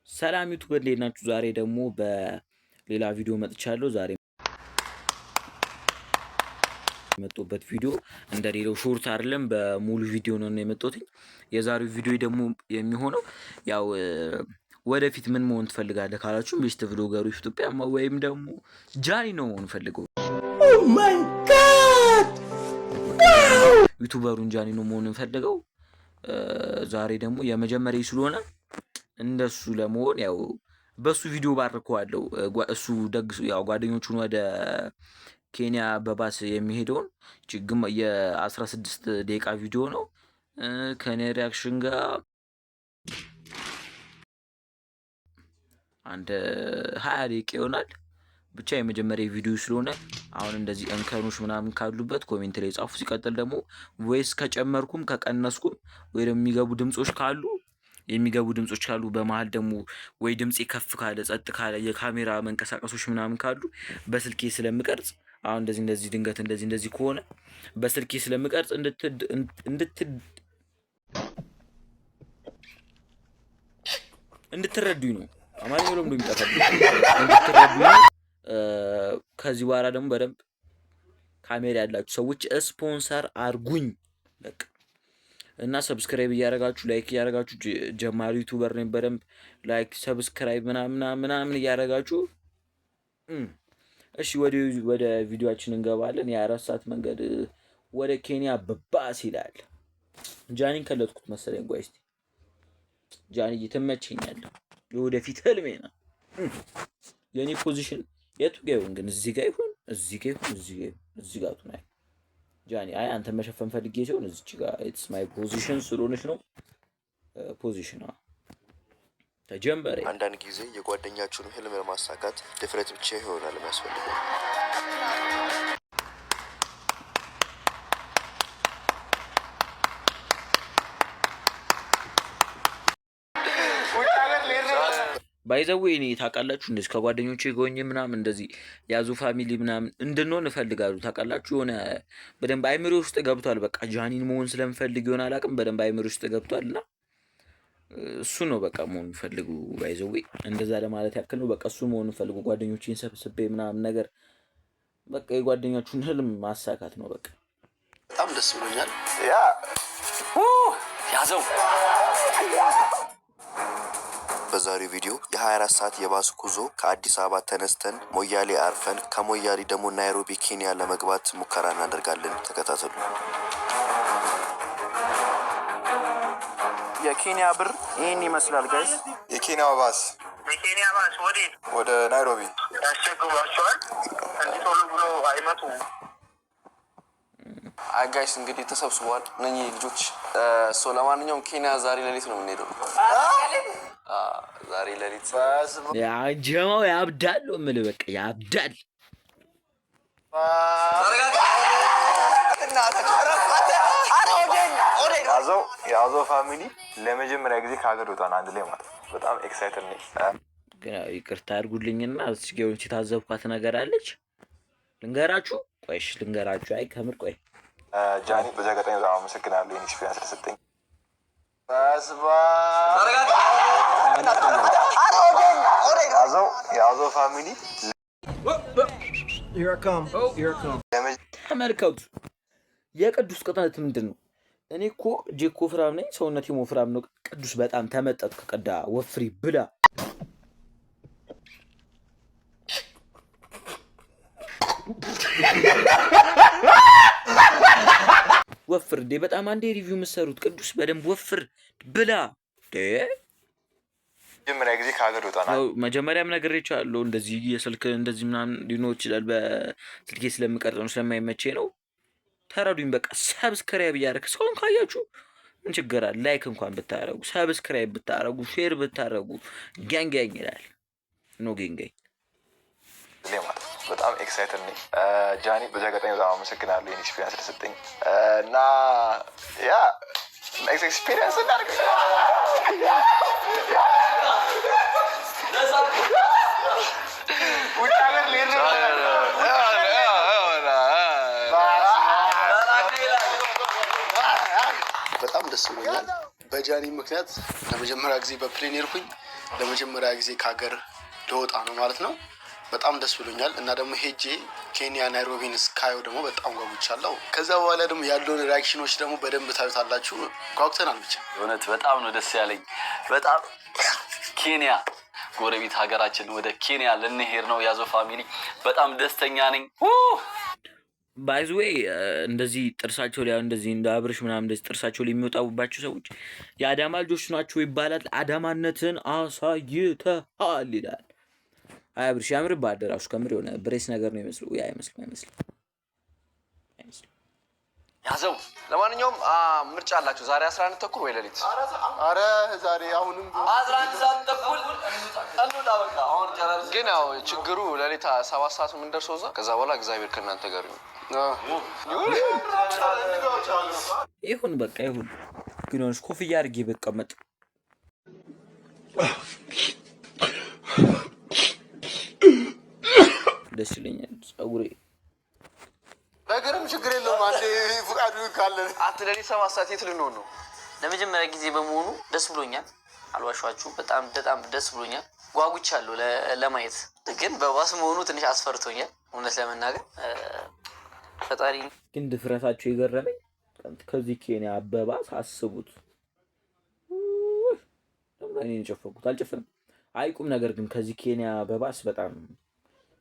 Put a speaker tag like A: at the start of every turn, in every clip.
A: ሰላም ዩቱብ፣ እንዴት ናችሁ? ዛሬ ደግሞ በሌላ ቪዲዮ መጥቻለሁ። ዛሬ የመጣሁበት ቪዲዮ እንደ ሌላው short አይደለም፣ በሙሉ ቪዲዮ ነው የመጣሁት። የዛሬው ቪዲዮ ደግሞ የሚሆነው ያው ወደፊት ምን መሆን ትፈልጋለህ ካላችሁ best vlogger ኡ ኢትዮጵያ ወይም ደግሞ ጃኒ ነው መሆን ፈልገው።
B: Oh my God!
A: YouTuber ኡን ጃኒ ነው መሆን ፈልገው። ዛሬ ደግሞ የመጀመሪያ ስለሆነ እንደሱ ለመሆን ያው በሱ ቪዲዮ ባርከዋለሁ። እሱ ደግ ያው ጓደኞቹን ወደ ኬንያ በባስ የሚሄደውን የ16 ደቂቃ ቪዲዮ ነው፣ ከኔ reaction ጋር አንድ 20 ደቂቃ ይሆናል። ብቻ የመጀመሪያ ቪዲዮ ስለሆነ አሁን እንደዚህ እንከኖች ምናምን ካሉበት comment ላይ ጻፉ። ሲቀጥል ደግሞ voice ከጨመርኩም ከቀነስኩም ወይ ደግሞ የሚገቡ ድምጾች ካሉ በመሀል ደግሞ ወይ ድምፄ ከፍ ካለ፣ ጸጥ ካለ፣ የካሜራ መንቀሳቀሶች ምናምን ካሉ፣ በስልኬ ስለምቀርጽ አሁን እንደዚህ እንደዚህ ድንገት እንደዚህ እንደዚህ ከሆነ በስልኬ ስለምቀርጽ እንድትረዱኝ ነው። አማርኛ ብሎ እንደሚጠፋብኝ እንድትረዱኝ ነው። ከዚህ በኋላ ደግሞ በደንብ ካሜራ ያላችሁ ሰዎች ስፖንሰር አርጉኝ በቃ። እና subscribe እያደረጋችሁ፣ like እያደረጋችሁ፣ ጀማሪ YouTuber ነኝ። በደንብ like፣ subscribe ምናምን ምናምን እያደረጋችሁ። እሺ፣ ወደ ቪዲዮአችን እንገባለን። የ4 ሰዓት መንገድ ወደ ኬንያ በባስ ይላል። ጃኒን ከለጥኩት መሰለኝ። ቆይ እስኪ ጃኒ ትመቸኛለህ። የወደፊት ህልሜ ነው። የእኔ position የቱ ጋ ይሁን ግን? እዚህ ጋ ይሁን፣ እዚህ ጋ ይሁን፣ እዚህ ጋ ይሁን፣ እዚህ ጋ ትሁን። አይ ጃኒ፣ አይ አንተ መሸፈን ፈልጌ ሲሆን እዚች ጋ it's my position ስለሆነች ነው። Position ተጀመረ።
C: አንዳንድ ጊዜ የጓደኛችሁን ህልም ለማሳካት ድፍረት ብቻ ይሆናል የሚያስፈልገው።
A: By the way እኔ ታውቃላችሁ፣ እንደዚህ ከጓደኞቼ ጎኝ ምናምን እንደዚህ ያዙ family ምናምን እንድንሆን እፈልጋለሁ። ታውቃላችሁ፣ የሆነ በደንብ አይምሮ ውስጥ ገብቷል። በቃ ጃኒን መሆን ስለምፈልግ ይሆን አላውቅም፣ በደንብ አይምሮ ውስጥ ገብቷል እና እሱ ነው በቃ መሆን ፈልጉ። By the way እንደዛ ለማለት ያክል ነው። በቃ እሱ መሆን ፈልጉ። ጓደኞቼን ሰብስቤ ምናምን ነገር በቃ የጓደኛችሁን ህልም ማሳካት ነው በቃ።
C: በጣም ደስ ብሎኛል።
B: ያዘው።
C: በዛሬው ቪዲዮ የ24 ሰዓት የባስ ጉዞ ከአዲስ አበባ ተነስተን ሞያሌ አርፈን ከሞያሌ ደግሞ ናይሮቢ ኬንያ ለመግባት ሙከራ እናደርጋለን። ተከታተሉ።
D: የኬንያ ብር ይህን ይመስላል guys።
E: የኬንያው ባስ።
F: የኬንያ ባስ ወዴት?
E: ወደ ናይሮቢ።
F: ያስቸግሯቸዋል። እንዲህ ቶሎ ብሎ አይመጡም።
G: አይ guys፣ እንግዲህ ተሰብስበዋል እነኚህ ልጆች። So ለማንኛውም ኬንያ ዛሬ ሌሊት ነው የምንሄደው። ዛሬ ሌሊት።
A: ጀማው ያብዳል ነው የምልህ፣ በቃ ያብዳል።
E: የአዘው family ለመጀመሪያ ጊዜ ከሀገር ወጣን አንድ ላይ ማለት ነው። በጣም excited ነኝ።
A: ግን ያው ይቅርታ አድርጉልኝና እዚህ ጋ የሆነች የታዘብኳት ነገር አለች፣ ልንገራችሁ። ቆይሽ ልንገራችሁ። አይ ከምር ቆይ።
E: ጃኒ፣ በዚህ አጋጣሚ በጣም አመሰግናለሁ ይህን experience ስለሰጠኝ። የአዘው family
A: ተመልከቱ። የቅዱስ ቅጥነት ምንድን ነው? እኔ እኮ እጄ እኮ ወፍራም ነኝ፣ ሰውነቴም ወፍራም ነው። ቅዱስ በጣም ተመጠጥ ከቀዳ ወፍሪ ብላ። ወፍር እንዴ! በጣም አንዴ review የምትሰሩት ቅዱስ በደንብ ወፍር ብላ።
E: መጀመሪያ ጊዜ ከሀገር ወጣን።
A: መጀመሪያም ነግሬቻለሁ። እንደዚህ የስልክ እንደዚህ ምናምን ሊኖር ይችላል። በስልኬ ስለምቀርጽ ነው፣ ስለማይመቼ ነው። ተረዱኝ። በቃ subscribe እያደረግ እስካሁን ካያችሁ ምን ችግር አለ? Like እንኳን ብታረጉ፣ subscribe ብታረጉ፣ share ብታረጉ gang gang ይላል። No gang gang።
E: ማለት ነው። በጣም excited ነኝ። ጃኒ፣ በዚህ አጋጣሚ በጣም አመሰግናለሁ ይህን experience ስለሰጠኝ እና yeah experience እናድርግ። ውጭ ሀገር ልሄድ ነው።
C: በጣም ደስ ብሎኛል። በጃኒ ምክንያት ለመጀመሪያ ጊዜ በ plane ሄድኩኝ።
H: ለመጀመሪያ ጊዜ ከሀገር ልወጣ ነው ማለት ነው። በጣም ደስ ብሎኛል እና ደግሞ ሄጄ ኬንያ ናይሮቢን እስካየው ደግሞ በጣም ጓጉቻለሁ። ከዛ በኋላ ደግሞ ያለውን reaction ኦች ደግሞ በደንብ ታዩታላችሁ። ጓጉተናል ብቻ።
I: እውነት በጣም ነው ደስ ያለኝ። በጣም ኬንያ ጎረቤት ሀገራችን ወደ ኬንያ ልንሄድ ነው። ያዞ family በጣም ደስተኛ ነኝ።
A: By the way እንደዚህ ጥርሳቸው ላይ እንደዚህ እንደ አብርሽ ምናምን እንደዚህ ጥርሳቸው ላይ የሚወጣቡባቸው ሰዎች የአዳማ ልጆች ናቸው ይባላል። አዳማነትን አሳይተሃል ይላል። አይ አብርሽ ያምርብሃል። ራሱ ከምር የሆነ brace ነገር ነው ይመስሉ። ያ አይመስልም፣ አይመስልም፣ አይመስልም።
G: ያዘው። ለማንኛውም ምርጫ አላችሁ ዛሬ 11:30 ወይ ሌሊት።
H: አረ ዛሬ አሁንም
I: 11 ሰዓት ተኩል እንውጣ። በቃ አሁን ጨረስ።
G: ግን ያው ችግሩ ሌሊት 7 ሰዓት የምንደርሰው እዛ። ከዛ በኋላ እግዚአብሔር ከእናንተ ጋር ይሁን።
A: ይሁን በቃ ይሁን። ግን ሆነች ኮፍያ አድርጌ ብቀመጥ ደስ ይለኛል። ጸጉሬ
H: በእግርም ችግር የለውም። አንዴ ፍቃዱ ካለን
G: አት ሌሊት 7 ሰዓት የት ልንሆን ነው?
J: ለመጀመሪያ ጊዜ በመሆኑ ደስ ብሎኛል። አልዋሿችሁ፣ በጣም በጣም ደስ ብሎኛል። ጓጉቻለሁ ለማየት። ግን በባስ መሆኑ ትንሽ አስፈርቶኛል። እውነት ለመናገር ፈጣሪ
A: ግን ድፍረታቸው የገረመኝ ከዚህ ኬንያ በባስ አስቡት። ለምን አይኔን የጨፈንኩት? አልጨፈንም። አይ ቁም ነገር ግን ከዚህ ኬንያ በባስ በጣም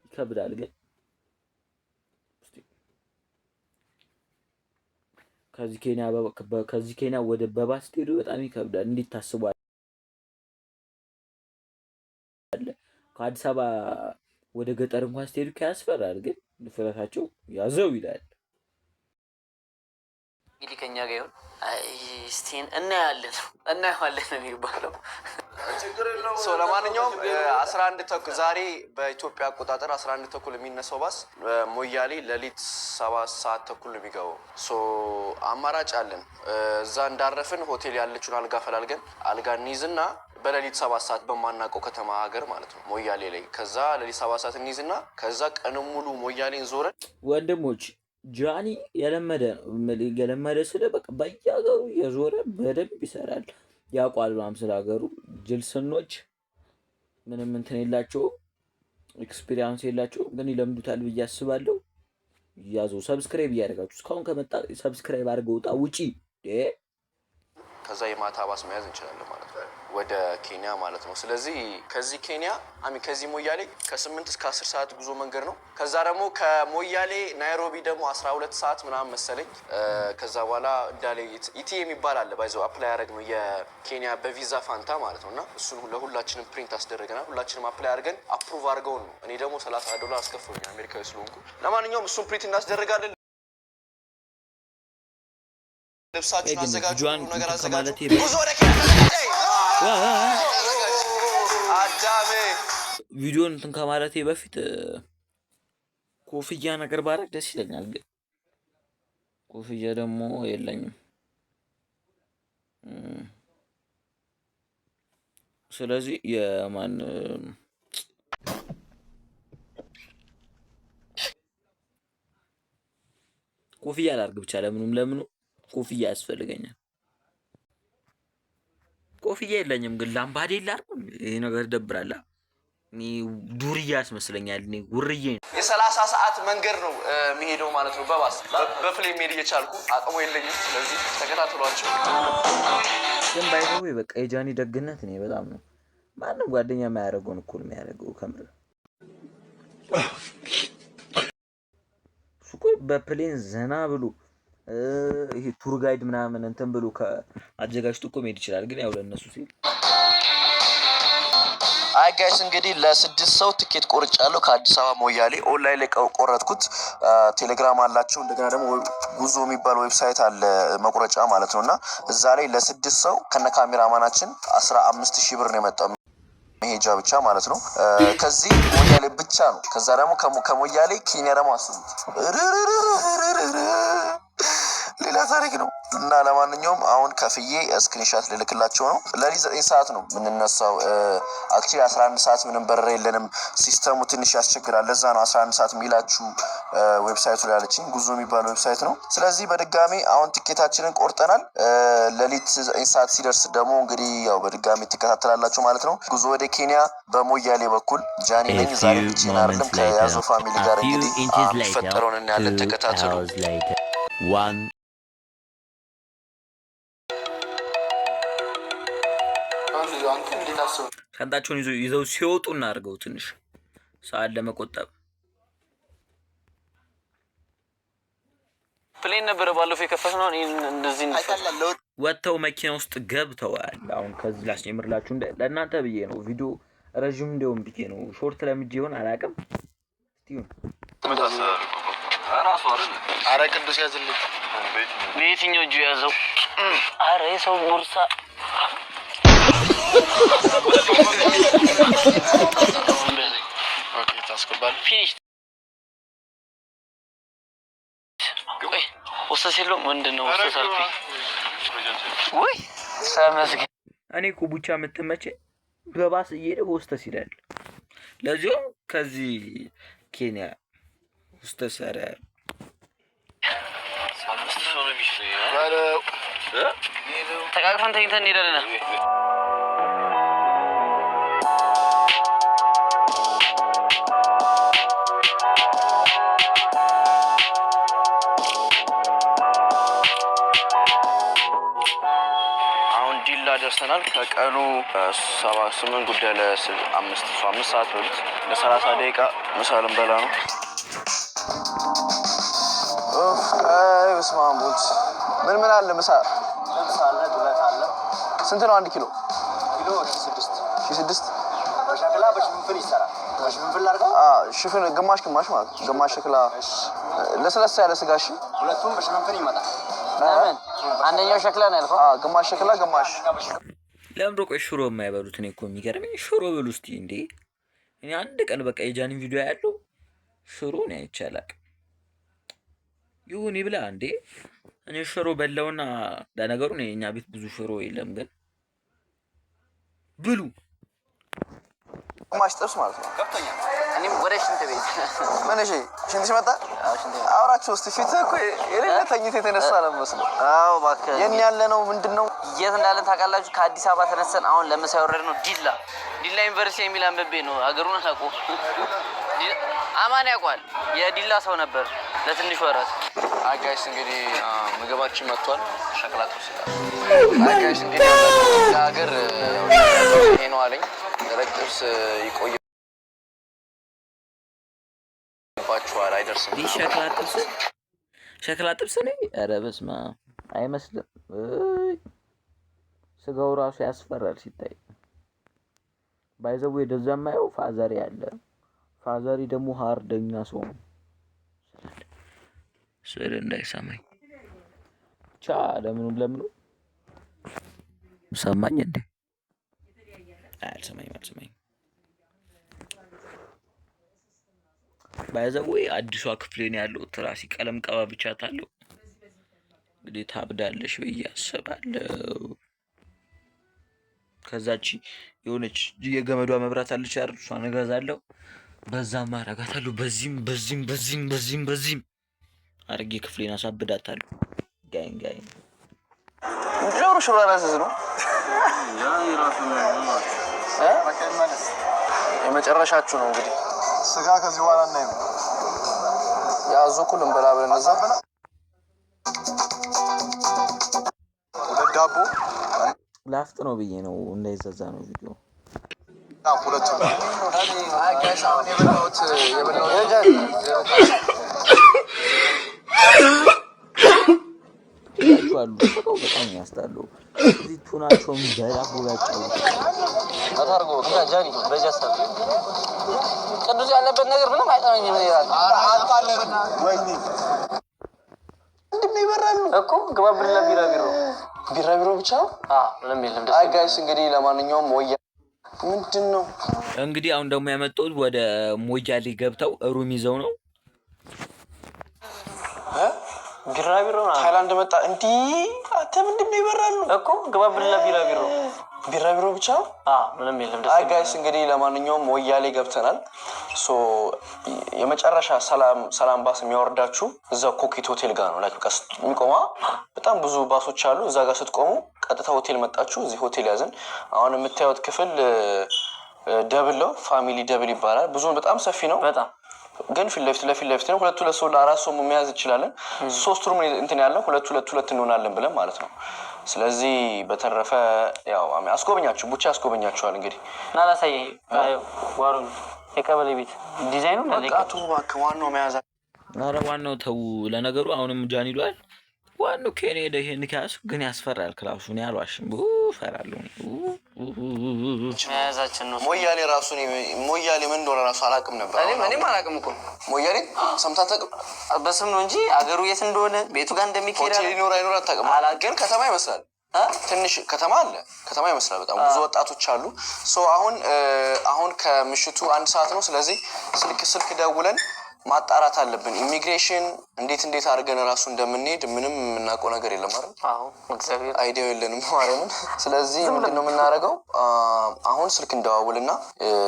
A: ይከብዳል። ግን እስቲ ከዚህ ኬንያ ወደ በባስ ስትሄዱ በጣም ይከብዳል። እንዴት ታስቧል? ከአዲስ አበባ ወደ ገጠር እንኳን ስትሄዱ ያስፈራል። ግን ድፍረታቸው ያዘው ይላል።
J: እንግዲህ ከኛ ጋር ይሁን። አይ፣ እስቲ እናያለን እናየዋለን ነው የሚባለው።
G: So ለማንኛውም 11:30 ዛሬ በኢትዮጵያ አቆጣጠር 11:30 የሚነሳው ባስ ሞያሌ ሌሊት 7 ሰዓት ተኩል ነው የሚገባው። So አማራጭ አለን። እዛ እንዳረፍን ሆቴል ያለችውን አልጋ ፈላልገን አልጋ እንይዝና በሌሊት 7 ሰዓት በማናውቀው ከተማ ሀገር ማለት ነው ሞያሌ ላይ፣ ከዛ ሌሊት 7 ሰዓት እንይዝና ከዛ ቀን ሙሉ ሞያሌን ዞረን
A: ወንድሞች ጃኒ የለመደ ነው። የለመደ ስለ በቃ በየሀገሩ እየዞረ በደንብ ይሰራል፣ ያውቋል ምናምን ስለ ሀገሩ። ጅልስኖች ምንም እንትን የላቸውም፣ experience የላቸውም፣ ግን ይለምዱታል ብዬ አስባለሁ። ያዘው subscribe እያደረጋችሁ እስካሁን ከመጣ subscribe አድርገው ውጣ ውጪ።
G: ከዛ የማታ ባስ መያዝ እንችላለን ማለት ነው ወደ ኬንያ ማለት ነው። ስለዚህ ከዚህ ኬንያ I mean ከዚህ ሞያሌ ከ8 እስከ 10 ሰዓት ጉዞ መንገድ ነው። ከዛ ደግሞ ከሞያሌ ናይሮቢ ደግሞ 12 ሰዓት ምናምን መሰለኝ። ከዛ በኋላ እንዳለ ETA የሚባል አለ by the way apply ያደረግነው የኬንያ በቪዛ ፋንታ ማለት ነው። እና እሱን ለሁላችንም print አስደረገናል። ሁላችንም apply አድርገን approve አድርገውን ነው። እኔ ደግሞ 30 ዶላር አስከፍሎኛል አሜሪካዊ ስለሆንኩ። ለማንኛውም እሱን print እናስደርጋለን። ልብሳችሁን
A: ግን
G: አዘጋጁ፣
A: ቪዲዮዋን
G: ሁሉ ነገር
A: እንትን
G: አዘጋጁ።
A: ከማለቴ
G: ጉዞ ወደ ኬንያ ተዘጋጅ! አዳሜ።
A: ቪዲዮን እንትን ከማለቴ በፊት ኮፍያ ነገር ባረግ ደስ ይለኛል። ግን ኮፍያ ደግሞ የለኝም። ስለዚህ የማን ኮፍያ ላርግ ብቻ ለምኑም ለምኑ ኮፍያ ያስፈልገኛል። ኮፍያ የለኝም ግን ላምባዴ ላርግ። ይሄ ነገር ይደብራል። እኔ ዱርዬ ያስመስለኛል። እኔ ጉርዬ
G: የ30 ሰዓት መንገድ ነው የሚሄደው ማለት ነው። በባስ በ plane መሄድ እየቻልኩ አቅሙ የለኝም። ስለዚህ ተከታተሏቸው።
A: ግን by the way በቃ የጃኒ ደግነት እኔ በጣም ነው፣ ማንም ጓደኛ የማያደርገውን እኩል የሚያደርገው ከምር። እሱ እኮ በ plane ዘና ብሎ ይሄ tour guide ምናምን እንትን ብሎ አዘጋጅቶ እኮ መሄድ ይችላል። ግን ያው ለእነሱ ሲል
G: አይ guys፣ እንግዲህ ለስድስት ሰው ትኬት ቆርጫለሁ ከአዲስ አበባ ሞያሌ ኦንላይን ላይ ቆረጥኩት። ቴሌግራም አላቸው። እንደገና ደግሞ ጉዞ የሚባል website አለ መቁረጫ ማለት ነው። እና እዛ ላይ ለስድስት ሰው ከነ ካሜራማናችን 15,000 ብር ነው የመጣው መሄጃ ብቻ ማለት ነው። ከዚህ ሞያሌ ብቻ ነው። ከዛ ደግሞ ከሞያሌ ኬንያ ደግሞ አስቡት፣ ሌላ ታሪክ ነው። እና ለማንኛውም አሁን ከፍዬ screenshot ልልክላቸው ነው። ለሊት 9 ሰዓት ነው የምንነሳው። Actually 11 ሰዓት ምንም በረራ የለንም። System ኡ ትንሽ ያስቸግራል። ለዛ ነው 11 ሰዓት የሚላችሁ።
C: Website ኡ ላይ አለችኝ። ጉዞ የሚባል website ነው። ስለዚህ በድጋሚ አሁን ትኬታችንን ቆርጠናል። ሌሊት 9 ሰዓት ሲደርስ ደግሞ እንግዲህ ያው በድጋሚ ትከታተላላችሁ ማለት ነው። ጉዞ ወደ ኬንያ በሞያሌ በኩል። ጃኒ ነኝ። ዛሬ ብቻዬን አይደለም፣ ከያዞ family ጋር እንግዲህ የሚፈጠረውን እናያለን። ተከታተሉ።
K: One
H: አንተ እንዴት አስበው?
A: ሻንጣቸውን ይዘው ሲወጡ እናድርገው ትንሽ ሰዓት ለመቆጠብ።
J: Plane ነበረ ባለፈው የከፈትነው እንደዚህ።
A: ወጥተው መኪና ውስጥ ገብተዋል። አሁን ከዚህ ላስጀምርላችሁ ለእናንተ ብዬ ነው። ቪዲዮ ረዥም እንዲሆን ብዬ ነው። Short ለምጄ ይሆን አላውቅም። እስቲ ይሁን።
H: አረ ቅዱስ ያዝልኝ።
J: በየትኛው እጁ ያዘው? አረ የሰው ቦርሳ።
H: Okay፣ ታስገባለህ።
J: Finish። ቆይ፣ ወሰስ የለውም፣ ምንድን ነው ወሰስ አልኩኝ። ውይ ተመስገን።
A: እኔ እኮ ቡቻ የምትመቸኝ በባስ እየሄደ ሆስተስ ይላል። ለዚሁም ከዚህ ኬንያ ሆስተስ። ኧረ
H: በለው።
J: ተቃቅፈን ተኝተን እንሄዳለን።
G: አሁን ዲላ ደርሰናል። ከቀኑ 7:57 5 ሰዓት በሉት፣ ለ30 ደቂቃ ምሳ ልንበላ ነው።
C: ኡፍ፣ አይ በስመ አብ ወልድ። ምን ምን አለ ምሳ?
D: ጥብስ አለ፣ ዱለት አለ።
C: ስንት ነው አንድ ኪሎ?
D: ኪሎ 1600።
C: 1600።
D: በሸክላ በሽፍንፍን ይሰራል። በሽፍንፍን ላድርገው?
C: ሽፍን ግማሽ ግማሽ ማለት ነው። ግማሽ ሸክላ፣ ለስለስ ያለ ስጋ። እሺ።
D: ሁለቱም በሽፍንፍን ይመጣል።
J: ለምን አንደኛው ሸክላ ነው ያልከው?
C: ግማሽ ሸክላ ግማሽ
A: ለምንድን ነው ቆይ ሽሮ የማይበሉት? እኔ እኮ የሚገርመኝ ሽሮ ብሉ እስቲ እንዴ! እኔ አንድ ቀን በቃ የጃኒን ቪዲዮ ያለው ሽሮ ነው አይቼ አላውቅም። ይሁን ይብላ እንዴ! እኔ ሽሮ በላውና ለነገሩ እኔ እኛ ቤት ብዙ ሽሮ የለም፣ ግን ብሉ።
C: ግማሽ ጥብስ ማለት ነው።
D: ገብቶኛል።
J: እኔም ወደ ሽንት ቤት።
C: ምን? እሺ፣ ሽንትሽ መጣ? አውራቸው እስቲ። ፊትህ እኮ የሌለ ተኝቶ የተነሳ ነው የሚመስለው።
J: አዎ እባክህ።
C: የት ያለ ነው ምንድን ነው?
J: የት እንዳለን ታውቃላችሁ? ከአዲስ አበባ ተነስተን አሁን ለምሳ የወረድነው ዲላ፣ ዲላ ዩኒቨርሲቲ የሚል አንብቤ ነው። ሀገሩን አላውቀውም። አማን ያውቋል። የዲላ ሰው ነበር ለትንሽ ወራት።
G: አይ guys፣ እንግዲህ ምግባችን መጥቷል። ሸክላ ጥብስ ይላል። አይ guys፣ እንግዲህ ዲላ ሀገር ይሄ ነው አለኝ። ደረቅ ጥብስ ይቆይባችኋል፣ አይደርስም።
A: ይህ ሸክላ ጥብስ፣ ሸክላ ጥብስ ነው። ኧረ በስመ አብ፣ አይመስልም። እይ፣ ስጋው ራሱ ያስፈራል ሲታይ። By the way ወደዛ የማየው ፋዘሪ አለ። ፋዘሪ ደግሞ ሀርደኛ ሰው ነው። ስል እንዳይሰማኝ ብቻ። ለምኑ ለምኑ ሰማኝ እንዴ? አይ አልሰማኝም፣ አልሰማኝም። By the way አዲሷ ክፍሌ ነው ያለው። ትራሲ ቀለም ቀባብቻታለሁ። እንግዲህ ታብዳለሽ ብዬ አስባለሁ። ከዛች የሆነች የገመዷ መብራት አለች አይደል? እሷን እገዛለሁ። በዛም አረጋታለሁ። በዚህም በዚህም በዚህም በዚህም በዚህም አድርጌ ክፍሌን አሳብዳታለሁ። Gang gang።
C: ጆሮ ሽሮ አላዘዝ ነው።
G: የመጨረሻችሁ ነው እንግዲህ።
H: ስጋ ከዚህ በኋላ እናይም።
G: ያዞ እኮ ልንበላ ብለን እዛ።
H: ሁለት ዳቦ።
A: ላፍጥ ነው ብዬ ነው፣ እንዳይዘዛ ነው ቪዲዮ።
H: እና ሁለቱ።
G: አይ guys፣ አሁን የበላሁት
A: አሉ ስጋው በጣም ያስጣሉ። እዚህ ቱናቸውን በዳቦ ያጫውቱ።
J: ጃኒ በዚህ ሀሳብ ቅዱስ ያለበት ነገር ምንም አይጠመኝም። ይላል።
H: ወይኔ።
C: ምንድን ነው ይበራሉ?
J: እኮ ግባብላ ቢራቢሮ።
C: ቢራቢሮ ብቻ ነው።
J: ምንም የለም።
C: አይ guys፣ እንግዲህ ለማንኛውም ወያ ምንድን ነው?
A: እንግዲህ አሁን ደግሞ ያመጡት ወደ ሞያሌ ገብተው room ይዘው ነው።
J: ቢራቢሮ
C: ታይላንድ መጣ እንዲህ። አንተ ምንድን ነው ይበራሉ?
J: እኮ ግባብላ ቢራቢሮ።
G: ቢራቢሮ ብቻ ነው።
J: ምንም የለም።
G: አይ guys፣ እንግዲህ ለማንኛውም ሞያሌ ገብተናል። So የመጨረሻ ሰላም ባስ የሚያወርዳችሁ እዛ ኮኬት ሆቴል ጋር ነው። Like በቃ የሚቆማ በጣም ብዙ ባሶች አሉ። እዛ ጋር ስትቆሙ ቀጥታ ሆቴል መጣችሁ። እዚህ ሆቴል ያዝን። አሁን የምታዩት ክፍል double ነው። Family double ይባላል። ብዙ በጣም ሰፊ ነው።
J: በጣም
G: ግን ፊት ለፊት ለፊት ለፊት ነው። ሁለት ሁለት ሰው ለአራት ሰው መያዝ እንችላለን። ሶስት room እንትን ያለው ሁለት ሁለት ሁለት እንሆናለን ብለን ማለት ነው። ስለዚህ በተረፈ ያው አስጎበኛችሁ ቡቻ ያስጎበኛችኋል። እንግዲህ
J: እና ላሳየህ ጓሮ የቀበሌ ቤት ዲዛይኑ
G: በቃ ተው እባክህ፣ ዋናው መያዝ
A: ኧረ ዋናው ተው። ለነገሩ አሁንም ጃን ይሏል። ዋናው ኬንያ ሄደ ይሄን ከያዝኩ ግን ያስፈራል። ክላሱ እኔ አልዋሽም፣ እፈራለሁ።
J: መያዛችን ነው።
G: ሞያሌ ራሱ ሞያሌ ምን እንደሆነ ራሱ አላውቅም ነበር።
J: እኔም አላውቅም እኮ።
G: ሞያሌ ሰምተህ አታውቅም?
J: በስም ነው እንጂ አገሩ የት እንደሆነ ቤቱ ጋር እንደሚካሄድ
G: ሆቴል ይኖር አይኖር አታውቅም። ግን ከተማ ይመስላል። ትንሽ ከተማ አለ። ከተማ ይመስላል። በጣም ብዙ ወጣቶች አሉ። So አሁን ከምሽቱ 1 ሰዓት ነው። ስለዚህ ስልክ ደውለን ማጣራት አለብን። ኢሚግሬሽን እንዴት እንዴት አድርገን እራሱ እንደምንሄድ ምንም የምናውቀው ነገር የለም አይደል?
J: አዎ፣ እግዚአብሔር
G: Idea ው የለንም ማርያምን። ስለዚህ ምንድን ነው የምናደርገው? አሁን ስልክ እንደዋውልና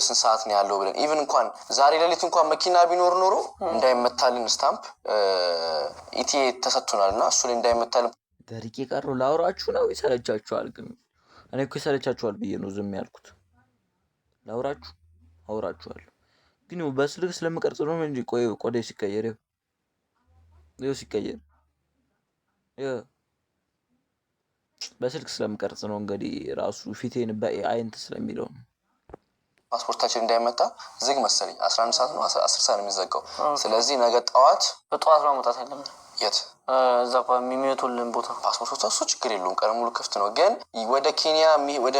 G: ስንት ሰዓት ነው ያለው ብለን even እንኳን ዛሬ ሌሊት እንኳን መኪና ቢኖር ኖሮ እንዳይመታልን stamp ETA ተሰጥቶናል እና እሱ ላይ እንዳይመታልን
A: ደርቄ ቀረሁ። ላውራችሁ ነው ይሰለቻችኋል። ግን እኔ እኮ ይሰለቻችኋል ብዬ ነው ዝም ያልኩት። ላውራችሁ አውራችኋለሁ፣ ግን ይኸው በስልክ ስለምቀርጽ ነው እንጂ ቆይ ቆዳዬ ሲቀየር ይኸው ሲቀየር ይኸው በስልክ ስለምቀርጽ ነው እንግዲህ ራሱ ፊቴን በ AI እንትን ስለሚለው ነው።
G: ፓስፖርታችን እንዳይመታ ዝግ መሰለኝ። 11 ሰዓት ነው 10 ሰዓት ነው የሚዘጋው። ስለዚህ ነገ ጠዋት
J: በጠዋት ነው መውጣት ያለብን።
G: የት?
J: እዛ የሚመቱልን ቦታ።
G: ፓስፖርት ቦታ እሱ ችግር የለውም፣ ቀን ሙሉ ክፍት ነው። ግን ወደ ኬንያ ወደ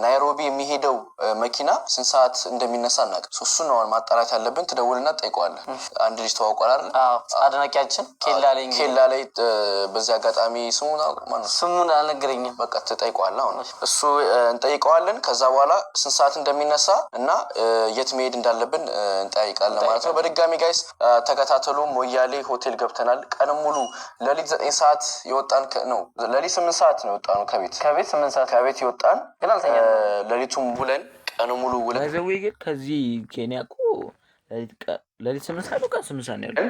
G: ናይሮቢ የሚሄደው መኪና ስንት ሰዓት እንደሚነሳ አናውቅም። እሱን ነው አሁን ማጣራት ያለብን። ትደውልና ትጠይቀዋለህ። አንድ ልጅ ተዋውቋል አይደል?
J: አድናቂያችን ኬላ ላይ እንግዲህ
G: ኬላ ላይ በዚህ አጋጣሚ ስሙን ማነው?
J: ስሙን አልነገረኝም።
G: በቃ ትጠይቀዋለህ። አሁን እሱ እንጠይቀዋለን። ከዛ በኋላ ስንት ሰዓት እንደሚነሳ እና የት መሄድ እንዳለብን እንጠያይቃለን ማለት ነው። በድጋሚ guys ተከታተሉ። ሞያሌ ሆቴል ገብተናል። ቀንም ሙሉ ሌሊት 9 ሰዓት የወጣን ነው። ሌሊት 8 ሰዓት ነው የወጣነው ከቤት።
J: ከቤት 8 ሰዓት።
G: ከቤት የወጣን
J: ግን አልተኛንም።
G: ሌሊቱን ውለን ቀኑ ሙሉ ውለን
A: By the way ግን ከዚህ ኬንያ እኮ ሌሊት 8 ሰዓት ነው ቀን 8 ሰዓት ነው ያለው።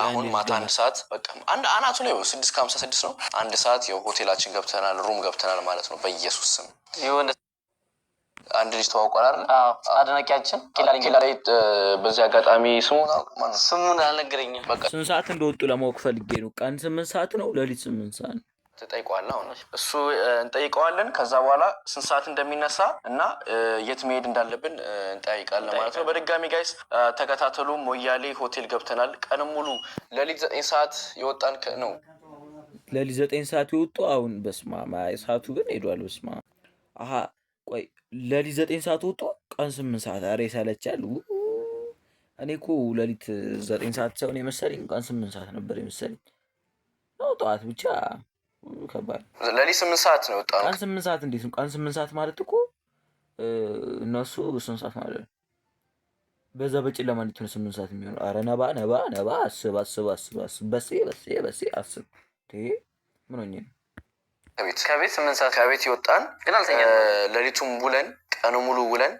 G: አሁን ማታ 1 ሰዓት በቃ አንድ አናቱ ላይ 6:56 ነው። 1 ሰዓት የሆቴላችን ገብተናል፣ room ገብተናል ማለት ነው። በኢየሱስ ስም
J: የሆነ
G: አንድ ልጅ ተዋውቋል አይደል?
J: አድናቂያችን ኬላ ላይ
G: ኬላ ላይ በዚህ አጋጣሚ ስሙን ማነው?
J: ስሙን አልነገረኝም።
G: በቃ
A: ስንት ሰዓት እንደወጡ ለማወቅ ፈልጌ ነው። ቀን 8 ሰዓት ነው፣ ሌሊት 8 ሰዓት ነው።
G: ትጠይቀዋለህ። አሁን እሱ እንጠይቀዋለን። ከዛ በኋላ ስንት ሰዓት እንደሚነሳ እና የት መሄድ እንዳለብን እንጠያይቃለን ማለት ነው። በድጋሚ guys ተከታተሉ። ሞያሌ ሆቴል ገብተናል። ቀንም ሙሉ ሌሊት 9 ሰዓት የወጣን ነው።
A: ሌሊት 9 ሰዓት የወጡ አሁን በስማ ሰዓቱ ግን ሄዷል። በስማ አሀ ቆይ ሌሊት 9 ሰዓት ወጡ ቀን 8 ሰዓት። ኧረ ይሰለቻል። እኔ እኮ ሌሊት 9 ሰዓት ሳይሆን የመሰለኝ ቀን 8 ሰዓት ነበር የመሰለኝ ነው። ጠዋት ብቻ ከባድ።
G: ሌሊት 8 ሰዓት ነው የወጣነው።
A: ቀን 8 ሰዓት እንዴት ነው? ቀን 8 ሰዓት ማለት እኮ እነሱ ስንት ሰዓት ማለት ነው? በዛ በጨለማ እንዴት ነው 8 ሰዓት የሚሆነው? ኧረ ነባ ነባ ነባ አስብ አስብ አስብ አስብ በሴ በሴ በሴ አስብ። ምን ሆኜ ነው?
G: ከቤት
J: ከቤት 8 ሰዓት
G: ከቤት የወጣን
J: ግን አልተኛንም።
G: ሌሊቱን ውለን ቀኑ ሙሉ ውለን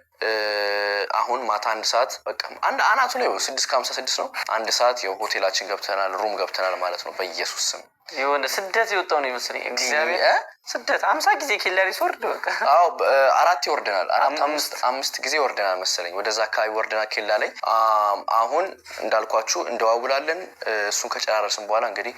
G: አሁን ማታ 1 ሰዓት በቃ አንድ አናቱ ላይ 6:56 ነው። 1 ሰዓት የሆቴላችን ገብተናል፣ room ገብተናል ማለት ነው። በኢየሱስ ስም
J: የሆነ ስደት የወጣው ነው ይመስለኝ። እግዚአብሔር ስደት 50 ጊዜ ኬላ ላይ ስወርድ በቃ
G: አዎ አራት ይወርደናል። አራት አምስት አምስት ጊዜ ወርደናል መሰለኝ፣ ወደዛ አካባቢ ወርደናል ኬላ ላይ። አሁን እንዳልኳችሁ እንደዋውላለን። እሱን ከጨራረስን በኋላ እንግዲህ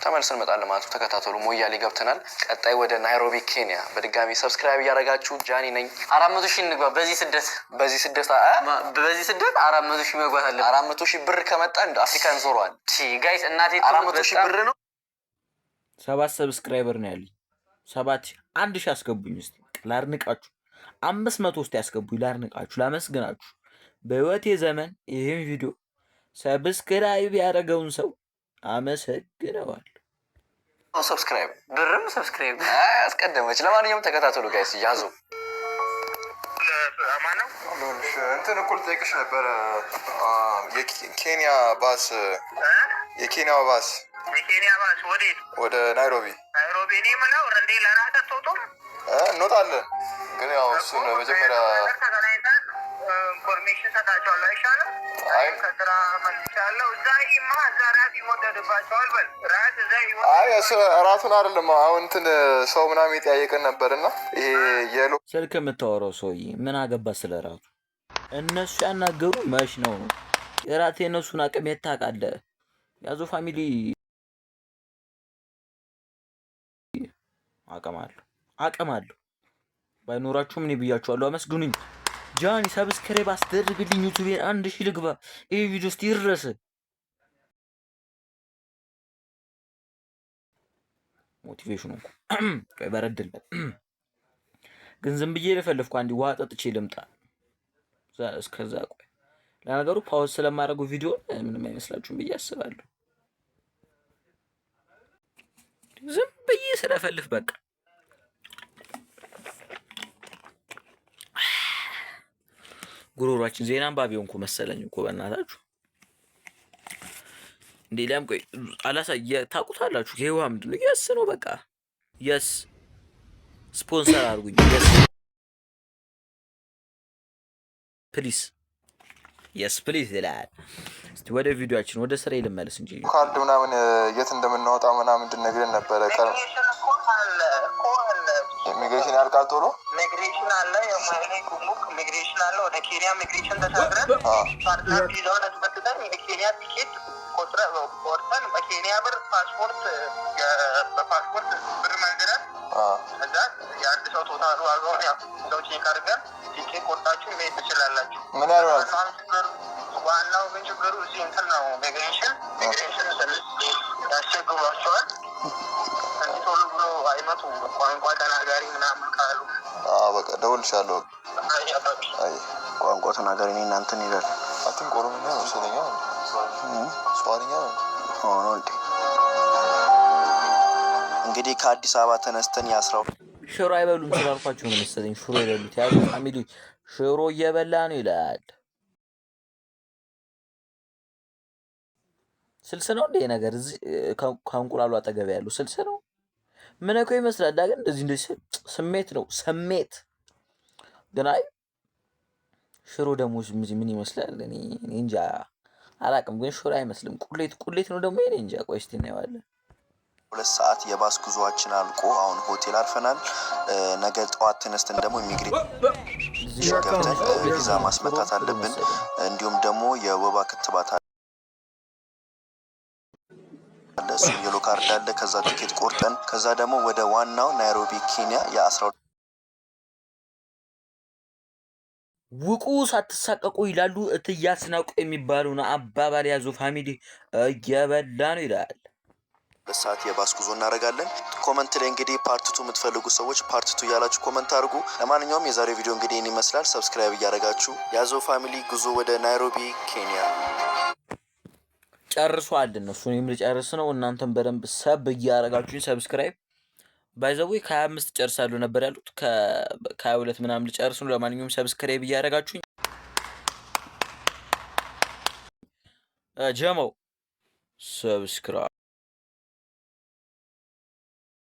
G: ተመልሰን እንመጣለን ማለት ነው። ተከታተሉ። ሞያሌ ገብተናል። ቀጣይ ወደ ናይሮቢ ኬንያ። በድጋሚ subscribe እያደረጋችሁ ጃኒ ነኝ።
J: 400,000 እንግባ በዚህ ስደት።
G: በዚህ ስደት።
J: በዚህ ስደት 400,000 መግባት አለብን።
G: 400,000 ብር ከመጣ አፍሪካን ዞረዋል።
J: Guys እናቴ
G: 400,000 ብር ነው።
A: ሰባት subscriber ነው ያለኝ። ሰባት 1,000 አስገቡኝ እስኪ ላድንቃችሁ። 500 ውስጥ ያስገቡኝ ላድንቃችሁ፣ ላመስግናችሁ። በህይወቴ ዘመን ይህን ቪዲዮ subscribe ያደረገውን ሰው አመሰግነዋለሁ።
G: Subscribe
J: ብርም subscribe
G: አስቀደመች። ለማንኛውም ተከታተሉ guys፣ ያዙ።
E: እንትን እኮ ልጠይቅሽ ነበረ። የኬንያ ባስ የኬንያው ባስ
F: የኬንያ ባስ ወዴት?
E: ወደ ናይሮቢ።
F: ናይሮቢ። እኔ የምለው እንዴ ለራስህ አትወጡም?
E: እንወጣለን ግን ያው እሱን መጀመሪያ
F: ተገናኝተን information ሰጣቸዋለሁ። አይሻልም?
E: አይ
F: ከስራ መልሻለሁ። እዛ ይማ እዛ ራት ይወደድባቸዋል። በል ራት እዛ
E: አይ፣ እሱ እራቱን አይደለም፣ አሁን እንትን ሰው ምናምን የጠያየቀን ነበር እና ይሄ yellow
A: ስልክ የምታወራው ሰውዬ ምን አገባ ስለ ራቱ? እነሱ ያናገሩ መች ነው? የራት የእነሱን አቅም የት ታውቃለህ? ያዞ family አቅም አለው፣ አቅም አለው። ባይኖራችሁም እኔ ብያችኋለሁ፣ አመስግኑኝ። ጃኒ subscribe አስደርግልኝ፣ ዩቱቤን 1000 ልግባ። ይህ ቪዲዮ እስቲ ይድረስ። Motivation ኑ እንኳ ቆይ በረድል ግን ዝም ብዬ ለፈለፍኩ። አንዴ ውሃ ጠጥቼ ልምጣ። እስከዛ ቆይ። ለነገሩ pause ስለማድረጉ ቪዲዮ ምንም አይመስላችሁም ብዬ አስባለሁ። ዝም ብዬ ስለፈልፍ በቃ ጉሮሯችን ዜና አንባቢ ሆንኩ መሰለኝ እኮ በእናታችሁ። እንዴ ሊያም ቆይ አላሳየ ታውቁታላችሁ። ይሄ ውሃ ምንድን ነው? Yes ነው በቃ። Yes፣ ስፖንሰር አድርጉኝ። Yes please፣ yes please ይላል። እስቲ ወደ ቪዲዮአችን ወደ ስራ ልመለስ እንጂ።
E: ካርድ ምናምን የት እንደምናወጣ ምናምን እንድነግረን ነበረ።
F: ኢሚግሬሽን እኮ አለ እኮ አለ።
E: ኢሚግሬሽን ያልቃል ቶሎ።
F: ኢሚግሬሽን አለ። የሞያሌ ጉምሩክ ኢሚግሬሽን አለ። ወደ ኬንያ ኢሚግሬሽን ተሻግረን ፓርትነር ቪዛውን አስመትተን የኬንያ ቲኬት ቆርጠን በኬንያ ብር ፓስፖርት፣ በፓስፖርት ብር መንዝረን ከዛ የአንድ ሰው total ኡ ዋጋውን ያው እዛው check አድርገን ቲኬት ቆርጣችሁ መሄድ ትችላላችሁ።
E: ምን ያህል ይሆናል?
F: ዋናው ግን ችግሩ እዚህ እንትን ነው። ኢሚግሬሽን ትንሽ ያስቸግሯቸዋል። እንዲህ ቶሎ ብሎ አይመጡም። ቋንቋ ተናጋሪ ምናምን ካሉ
E: በቃ ደውልልሻለሁ። አይ።
C: ቋንቋ ተናጋሪ እኔ እናንተ እንሄዳለን።
E: I think ኦሮምኛ ነው መሰለኝ፣ ሶማሊኛ ነው።
C: ሆኖ እንዴ፣ እንግዲህ ከአዲስ አበባ ተነስተን የ10
A: ሽሮ አይበሉም ስላልኳቸው ነው መሰለኝ ሽሮ የበሉት። ያዙ family ሽሮ እየበላ ነው ይላል። ስልስ ነው እንደ ነገር እዚህ ከእንቁላሉ አጠገብ ያለው ስልስ ነው። ምን እኮ ይመስላል ግን እንደዚህ እንደዚህ ስሜት ነው ስሜት። ግን አይ ሽሮ ደግሞ ምን ይመስላል? እኔ እንጃ አላቅም። ግን ሽሮ አይመስልም። ቁሌት ቁሌት ነው ደግሞ፣ እኔ እንጃ። ቆይ እስቲ እናየዋለን።
C: 2 ሰዓት የባስ ጉዞአችን አልቆ አሁን ሆቴል አርፈናል። ነገ ጠዋት ተነስተን ደግሞ ኢሚግሬሽን ገብተን ቪዛ ማስመታት አለብን። እንዲሁም ደግሞ የወባ ክትባት አለ፣ እሱም yellow card አለ። ከዛ ቲኬት ቆርጠን ከዛ ደግሞ ወደ ዋናው ናይሮቢ ኬንያ የ10
A: ውቁ ሳትሳቀቁ ይላሉ እትዬ አስናቁ የሚባለውን አባባል ያዙ family እየበላ ነው ይላል።
C: ሰዓት የባስ ጉዞ እናደርጋለን። Comment ላይ እንግዲህ part two የምትፈልጉ ሰዎች part two እያላችሁ comment አድርጉ። ለማንኛውም የዛሬው ቪዲዮ እንግዲህ ይህን ይመስላል። Subscribe እያደረጋችሁ ያዞ family ጉዞ ወደ ናይሮቢ ኬንያ።
A: ጨርሷል። እነሱ እኔም ልጨርስ ነው። እናንተም በደንብ sub እያደረጋችሁኝ subscribe፣ by the way ከ25 ጨርሳለሁ ነበር ያሉት፣ ከ22 ምናምን ልጨርስ ነው። ለማንኛውም subscribe እያደረጋችሁኝ ጀመው subscribe።